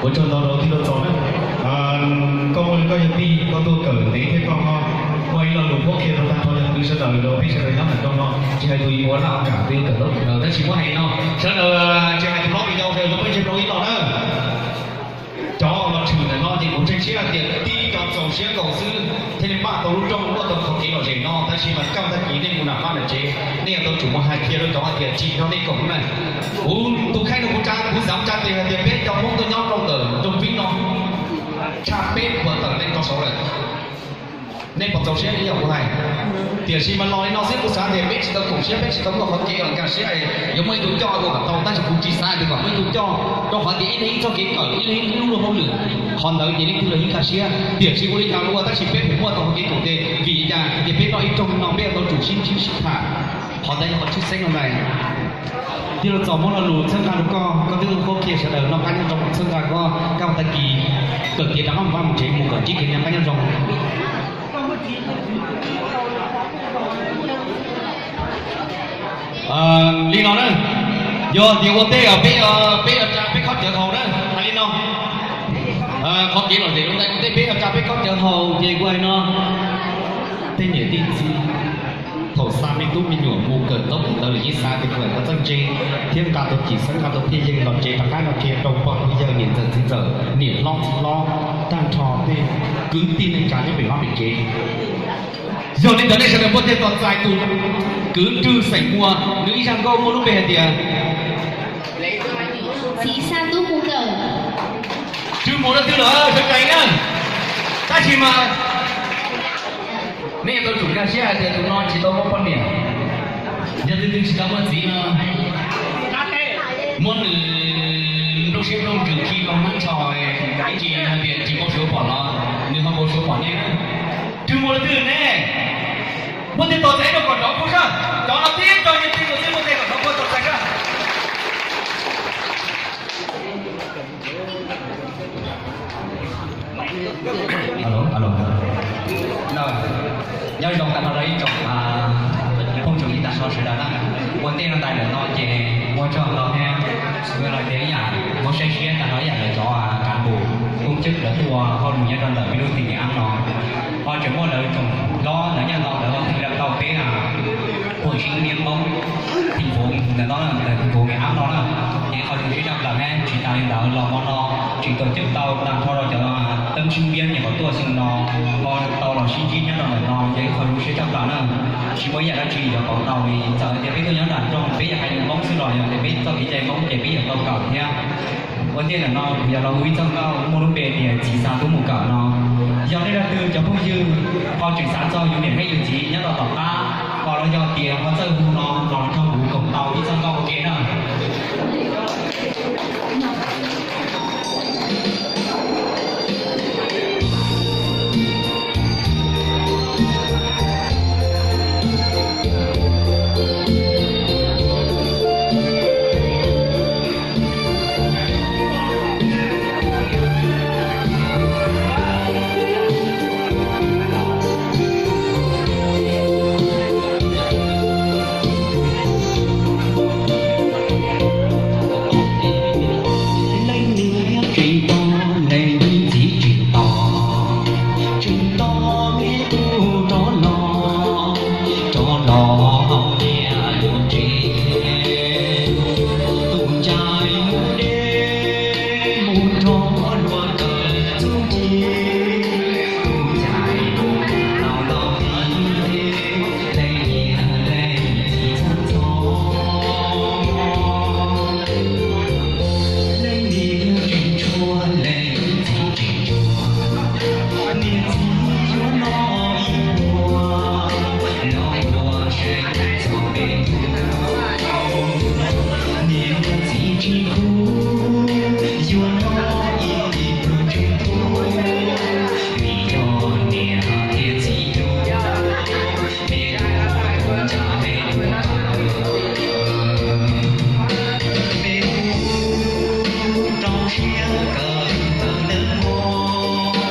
Ua tsaug ntau rau tij laug Txos na. Koj muaj li koj yog tij, koj tuaj kawm ntev thiab koj muaj ib lo lus qhuab qhia rau tag nrho cov kwv sawv daws rau peb sawv daws nyob ntawm rooj no. Tsis hais tus yim ua laj ua kam twb kawm tau, tab sis muab hais no, sawv daws tsis hais tus hlob tus yau sawv daws, peb ntsib rau ib lo na. Cov los tshwm ntawm no ces kuv ntseeg siab hais tias tib cov txaus siab nkaus xwb thiaj li npaj tau lub rooj muaj tau qhov kev lom zem no, tab sis mas kaj tag kis nej mus nram vaj nram tsev, nej yuav tau tsum mus hais qhia rau cov hais tias tsim nyog nej koom lub neej. Kuv tus kheej no kuv tsa, kuv xav tsa tes hais tias peb cov Hmoob tuaj nyob rau ntawm nroog Vib no tshaj peb puas tawm leej rau saud lawm. Nej puas txaus siab li yam kuv hais? Tiam sis mas los li no xwb kuv xav tias peb tsis tau koom siab, peb tsis tau muaj qhov kev nkag siab yuav muaj ib tug coj ua kom tau, tab sis kuv tsis xav tias kom muaj ib tug coj, rau qhov tias ib leeg ib txoj kev kawm, ib leeg ib lub luag hauj lwm. Qhov ntawd ces leej twg los yeej nkag siab, tiam sis ua li cas los ua tab sis peb pheej muaj tau qhov kev koom tes. Vim li cas? Ces peb noj ib rooj no peb yuav tau tsum sib ntsib sib tham. Qhov ntawd yog qhov tshwj xeeb no ntag. Tij laug Txos muab lo lus txhawb nqa rau koj, koj twb qhuab qhia sawv daws noj qab nyob zoo, txhawb nqa koj kaj ua tag kis kawm tiav rov qab mus vaj mus tsev mus kom ntsib kev noj qab nyob zoo. Li no na, yog tias ua ntej peb, peb, peb khob cawv haus na, hais li no. Qhov kev lom zem rau ntawm ua ntej peb yuav tsa peb khob cawv haus ces kuv hais no, tej niam tej txiv, thaum xa me tub me nyuam mus kawm ntaub kawm ntawv lawm yeej xav tias kawm kom txawj ntse thiab nqa tau cim xeeb nqa tau phiaj yeej los tsev rov qab no ces rau pog rau yawg niam ntxawm txiv ntxawm niam hlob txiv hlob tag nrho tej kwv tij neej tsa nyob pem vaj pem tsev. Yog li ntawd nej sawv daws muaj tej tos txais tus kwv Rwg xeem Muas, nws ib zaj nkauj muaj lub npe hais tias Txiv xa tub mus kawm. Rwg mus leej twg lawm sawv daws na. Tab sis mas nej yuav tau tsum nkag siab hais tias tus no tsis tau muaj poj niam. Yog leej twg tsis tau muaj txiv no, Muab nws nplooj siab nplooj ntsws khi nplooj hnab ntsho, ib ntsis hais tias tsis npau suav pom los nws ho npau suav pom nej. Twb muaj leej twg ne? Muab tes tos txais rau kom rov qab sab, cov no tib co yeej tib tus xwb, muab tes kom rov qab tos txais sab. Alo, alo. Nyob zoo tag nrho rau ib tsoom phooj ywg ib tag nrho sawv daws na. Ua ntej no ntawm no ces ua tsaug ntau thiab. Kuv los tias ib yam muab saib siab tag nrho ib yam lawv cov cán bộ công chức lawv tuaj hauj lwm nyob rau ntawm peb lub tỉnh Nghệ An no, ho tseem muaj lawv tsoom hlob lawv nyob no lawv ho theej lawm tau peb a, hội sinh viên Hmoob thành phố ntawm no, thành phố Nghệ An no na. Ces qhov zoo siab tshaj plaws thiab tsis tas li ntawd los hmo no tseem tổ chức tau tag nrho rau cov tân sinh viên nyuam qhuav tuaj xyoo no ho tau los sib ntsib nyob rau ntawm no ces qhov zoo siab tshaj plaws na. Tsis muaj ib yam dab tsi yuav pauv tau li, txawm tias peb tuaj nyob nram nroog peb yog hais lus Hmoob xwb los yog tias peb txoj kev cai Hmoob ces peb yuav tau kawm thiab. Ua ntej ntawm no kuv yuav los hu ib txoj nkauj muaj lub npe tias Txiv Xav Tub Mus Kawm no. Yog nej leej twg cov phooj ywg ho tseem xav txog yus niam thiab yus txiv nyob rau tom qab, ho los yog tias ho txawj hu no los nrog kuv koom tau ib txoj nkauj ua ke na. Leej niam tseem tos, leej txiv tseem tos, tseem tos me tub rov los, rov los hauv niam lub tsev. Tus ntxhais mus deb mus nrog luag kawm txuj ci, tus ntxhais mus tau ntau tid, leej niam leej txiv txhawj txog. Leej niam tseem tshuav, leej txiv tseem tshuav, niam txiv yuav noj ib pluag, los ua saib txog peb tug. Niam txiv tsis khub, yuav noj ib pluag tseem tuag, vim yog niam thiab txiv tub, peb ua tus ntsa me tus kawm. Peb ua tus rau siab kawm ntawv nawb mog.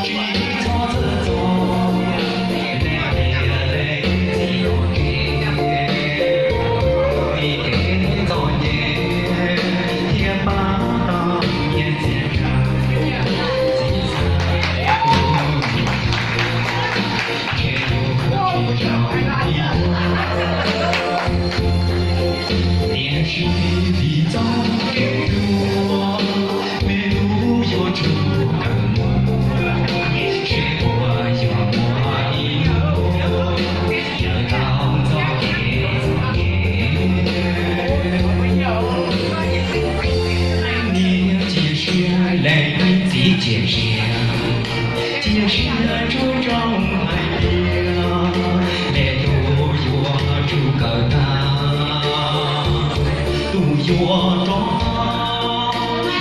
Tsis txhob txhawj txog, leej niam leej txiv ua ke, vim kev txom nyem thiab pab tau nyiaj txiag ntshav, txiv xav teb kuv, ntshe yus tsis zoo li ub. Tiam sis vim txoj kev tuag, me tub yuav tsum kawm mus, seb puas yog muaj ib hnub yawm tau txoj kev txom nyem. Leej niam cia siab, leej txiv cia siab, cia siab tsuag tso hais tias, me tub yuav tsum kawm tag, tus yuav rov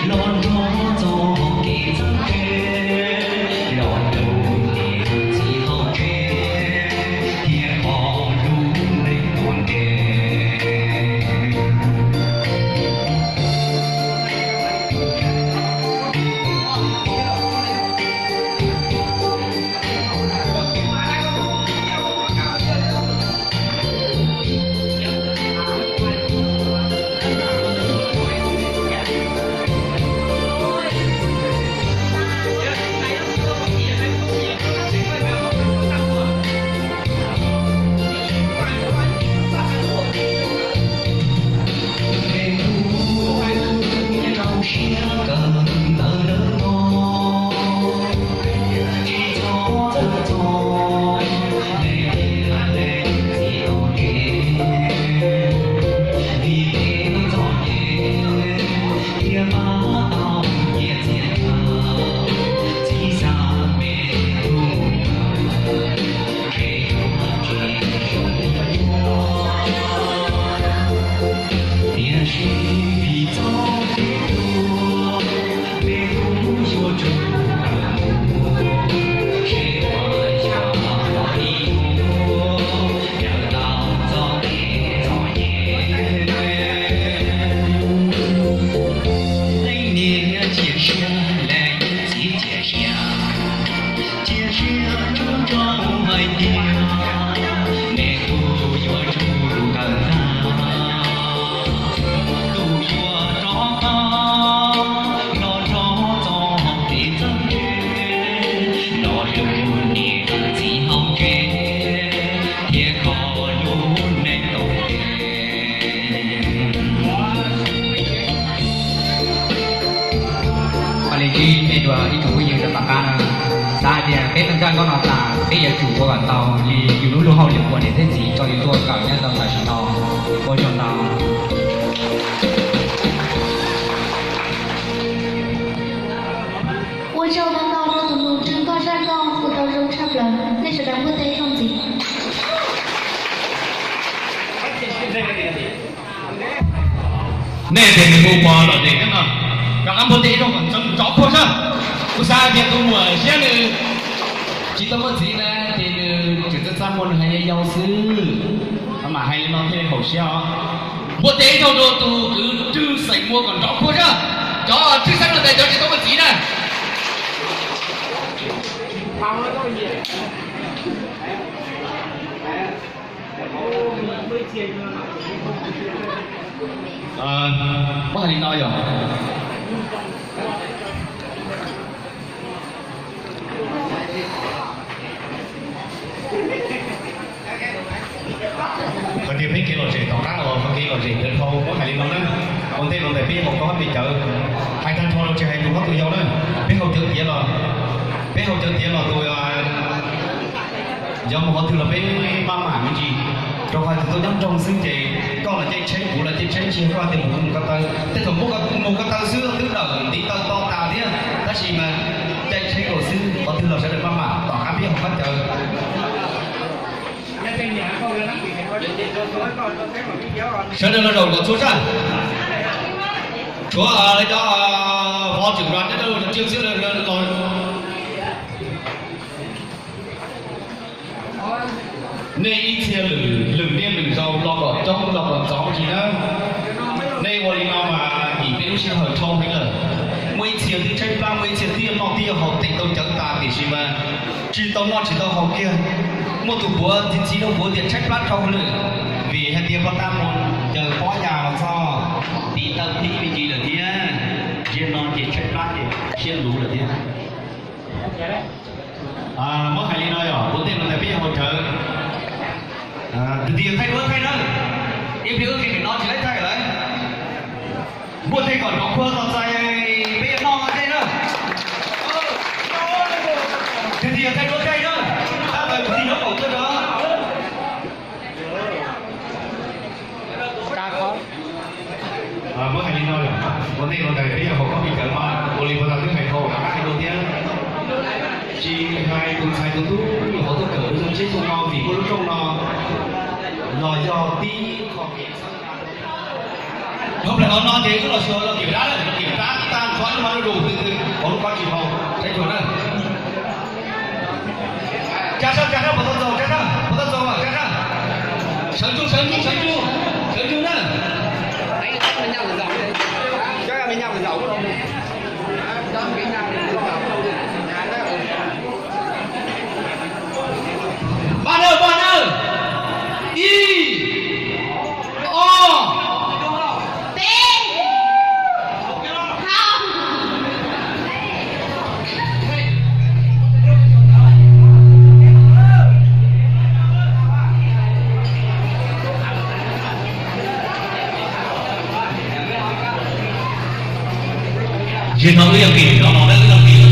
los nrog txoj kev txawj ntse, los tus niam txiv hauv tsev, thiab pom lub neej ua ke. Li ntsib nej dua ib tsoom phooj ywg rau tom qab no, xav hais tias peb tau zaj nkauj no tas peb yuav tsum ua kom tau li yus lub luag hauj lwm ua niam thiab txiv rau yus tuaj kawm nyob rau tam sim no. Ua tsaug ntau. Ua tsaug ntau ntau rau tus nus nrog nkauj zaj nkauj ua tau zoo tshaj plaws, nej sawv daws npuaj teg zoo ntxiv. Nej tias nws hu pog los ces no, rov qab npuaj teg ib zaug kom ntxeev nrov khuaj sab. Kuv xav hais tias tus muam siab nws tsis tau muaj txiv na, ces nws tseem txaj txaj muag nws hais yau yau xwb. Mam hais li no thiaj li haum siab os. Npuaj teg ib zaug rau tus kwv Tswj Xeem Muas kom nrov khuaj sab. Cov Tswj Xeem no tes cov tsis tau muaj txiv na. Muab hais li no yog hais tias peb kev lom zem tom qab uas peb kev lom zem ntawd dhau, muab hais li no na. Ua ntej no ntawm peb haus koj peb cawv, hais tag nrho los tsis hais tus hlob tus yau na, peb haus cawv tiav los, peb haus cawv tiav los tus yog mus qhov twg los peb maj mam me ntsis, rau qhov tias tuaj nyob nroog xwb ces koj los caij tsheb kuv los caij tsheb, tsis yog koj tias mus ko taw. Tej thaum muaj mus ko taw xwb twb dawm ntiv taw to tas thiab, tab sis mas caij tsheb nkaus xwb, qhov twg los sawv daws maj mam tom qab peb haus koj cawv. Sawv daws los zaum kom txhua zaj, tshuav lawv cov vov tseem los nyob rau tsiaj xwb los. Nej ib txhia lwm lwm niaj lwm zaus los kom coob los kom ntxov tsis na. Nej ua li no mas yim peb lub sij hawm dhau heev lawm. Muaj ib txhia twb tshaib plab, muaj ib txhia twb yuav noj twb yuav haus tes tau cawv tas tiam sis mas tsis tau noj tsis tau haus kiag. Muaj tus puav txiv txiv rau puav tias tshaib plab dhau lawm, vim hais tias poj tab mus caws pob yas los txog, tiv taw plib me ntsis lawm thiab. Ziag no ces tshaib plab ces siab luv lawm thiab. Muab hais li no yog ua ntej no ntag peb yuav haus cawv. Tus twg yuav thaij duab thaij na, ib pliag wb qhia nim no tsis laib thaij lawm. Npuaj teg kom nrov khuaj tos txais peb yuav noj teg na. Tus twg yuav thaij duab thaij na, tab sis tus twg nyob qaum tuaj rau. Muab hais li no, ua ntej no ntag peb yuav haus khaub plig cawv mas ua li puag ta twb hais dhau rov qab hais dua thiab. Tsis hais tus ntxhais tus tub hauv tuaj kawm lub zog tsheb txhua no vim muaj lub rooj no los yog tib qho kev txhawb nqa. Dhau plaws hauv no ces wb los xyuas los kiểm tra lawm, los kiểm tra tag nrho wb mas lub rooj twg twg hauv lub kob tsis haus saib xyuas na. Tsa sab, tsa sab, puas tau txaus, tsa sab, puas tau txaus, tsa sab. Sawv ntsug, sawv ntsug, sawv ntsug, sawv ntsug na. Pab na, pab na. Ib, ob, peb, hau. Tsis tau wb yog kim no los wb yog kim.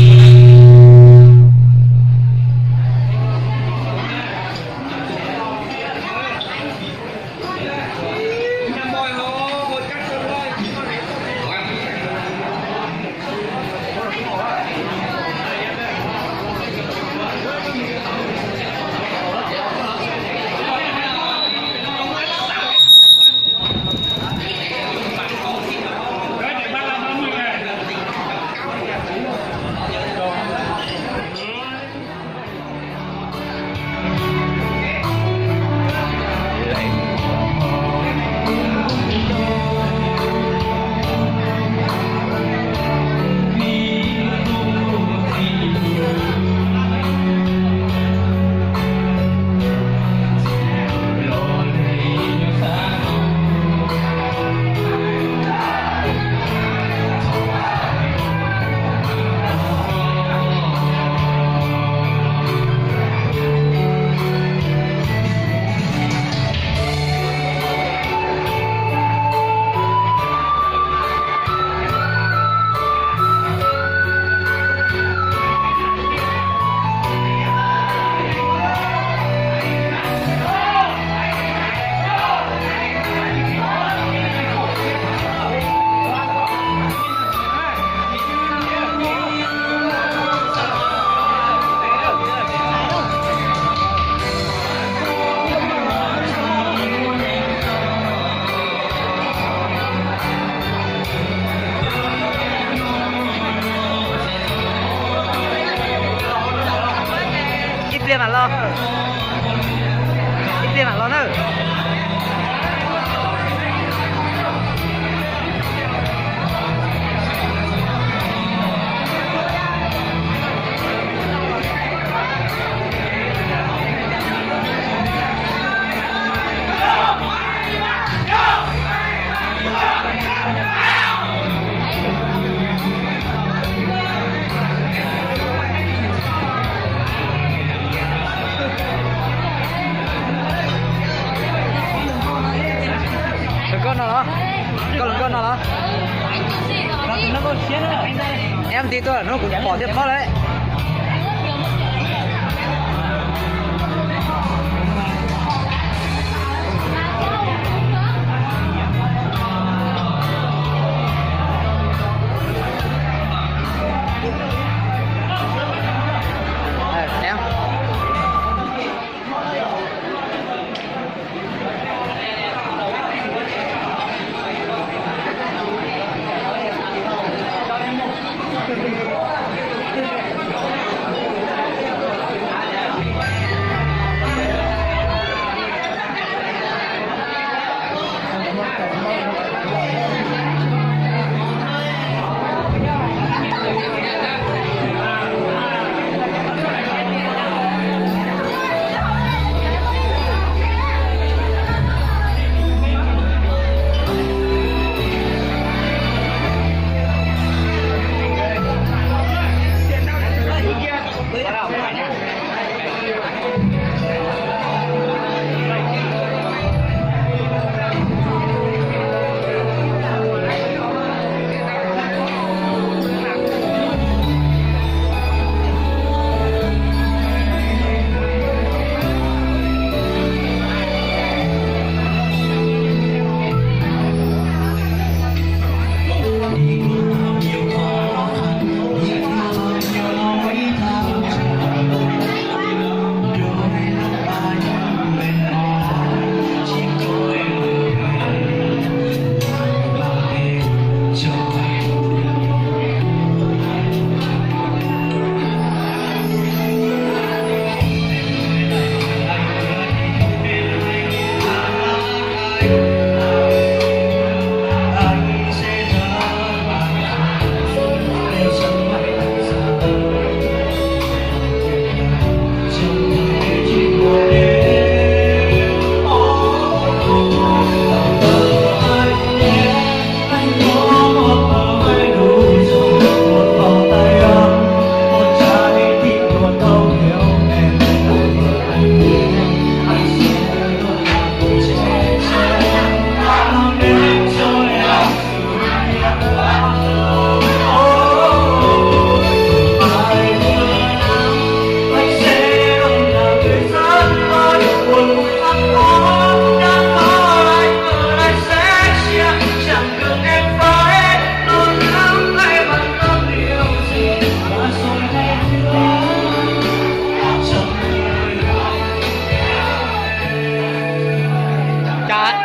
Los, ib pliag mam los na. Hluas nkauj no los? Koj hluas nkauj no los? Em nti tuaj hnub kuv pom thiaj paub lawm. Cas,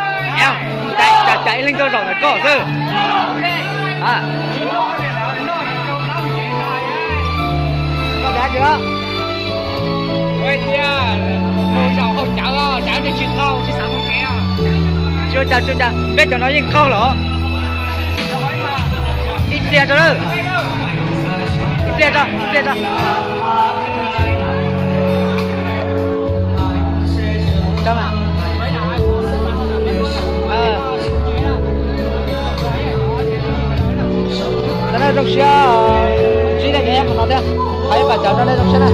cas ib leeg tuaj zaum ntawm koj xwb. Koj dav tsis los? Tsis ua cas, tsis ua cas, peb cov no yeej qaug los. Ib pliag tso, ib pliag tso, ib pliag tso. Cov no zoo siab, ntsib nej qhov no thiab, hais ib pab cov no nej zoo siab na.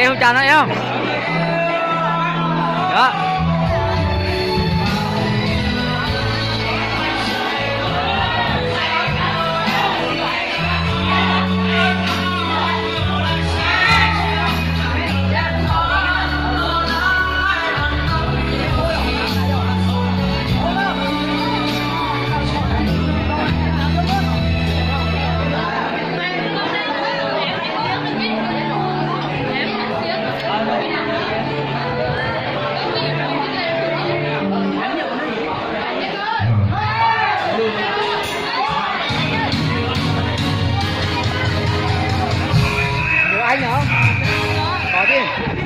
Ua cas no yog? Anh hả? Có chứ.